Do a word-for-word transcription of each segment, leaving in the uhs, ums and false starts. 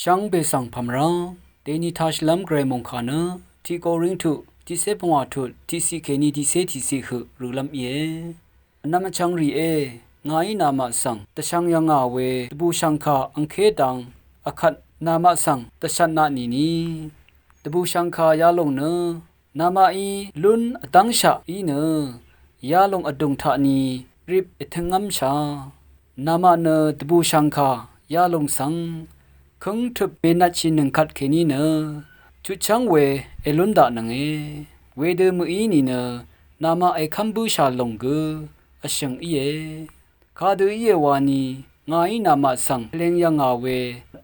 Shvngbe svng pv̀mrá deni tashìlv́m gvray mòngkà nø tiq Korintu tiqcé pungwà tut tiqciq kèní tiqcé tiqciq høq rø̄lv́m íe. Vnvm vchvng rìé, ngàí namaq svng dvshvng yv̀ngà we dvbùshv̀ngkà angké dang vkvt namaq svng dvshvtna nìni, dvbùshv̀ngkà yalòng nø namaqí lún vdv́ngshaq í nø yalòng vdùng taq ni rip ètøngv́mshà. Namaq nø dvbùshv̀ngkà yalòng svng kǿngtøp bènvtshìnøng kvtkèní nø chutchv́ng we èlún daqnønge. Wedø mø̀í nìnø namaq èkv́m bǿshà lòng gø vshø̀ng íe. Kadø íe wani, ngàí namaq svng vleng yv̀ngà we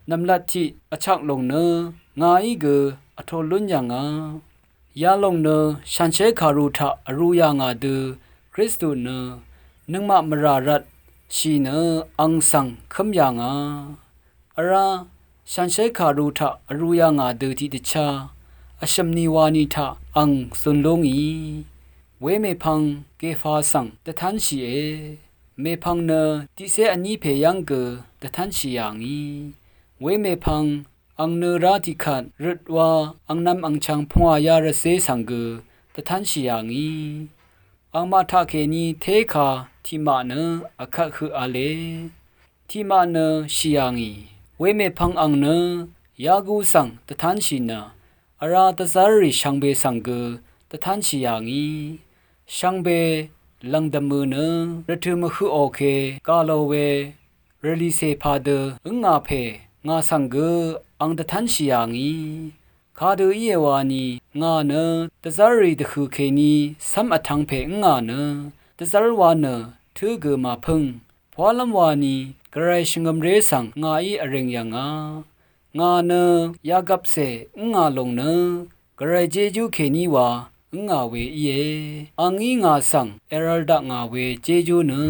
nv̀mlat tiq vchak lòng nø ngàí gø vtō lún yv̀ngà. Yalòng nø shànshér kàru taq vrū yà ngà dø Kristu nø nøngmaq mvrà rvt shì nø ang svng kǿm yà ngà. Vrá shànshér kàru taq vrū yà ngà dø tiqdvchá vshø̀m ni wani taq ang zūn lú ngì. Wemèpvng Kefa svng dvtánshìe. Mèpvng nø tiqcé vní pè yv́ng gø dvtánshì yà ngì. Wemèpvng ang nø rá tiqkvt røt wa angnv̄m angchv̄ng pungwà ya rvtcé svng gø dvtánshì yà ngì. Angmaq taqkèní téka tiqmaq nø vkvt høq v̄le. Tiqmaq nø shì yà ngì. Wemèpvng ang nø yagu svng dvtánshì nø vrá dvzv́rrì shvngbe svng gø dvtánshì yà ngì. Shvngbe lv̀ngdv̀mø nø rvtø̀ mvhøqò ke gà lò we rvlìcè padø ǿngà pè ngà svng gø ang dvtánshì yà ngì. Kadø íe wani, ngà nø dvzv́rrì dvhø̀ kèní cv́m vtv̄ng pè ǿngà nø dvzv́r wa nø tǿ gø màpǿng. Pwálv́m wani, gvray shvngø̀mré svng ngàí vrèng yv̀ngà. Ngà nø yagvpcè ǿngà lòng nø gvray jéjú kèní wa ǿngà we íe. Angí ngà svng èrvl dakngà we jéjú nø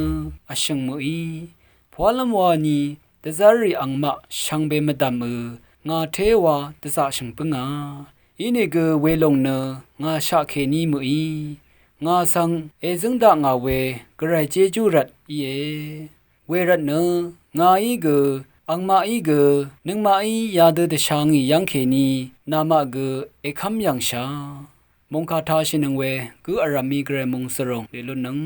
vshø̀ng mø̀í. Pwálv́m wani, dvzv́rrì angmaq shvngbe mvdv̀mø ngà téwa dvzaqshø̀ng bǿngà. Inìgø welòng nø ngà shaqkèní mø̀í. Ngà svng èzǿng dakngà we gvray jéjú rvt íe. Wervtnø ngàí gø angmaqí gø nøngmaqí yadø dvsha ngì yv́ngkèní namaq gø èkv́m yv̀ngshà. Mòngkà tashìnøng we gǿ vrv̀mí gvray mòngsvròng lèlutnøng.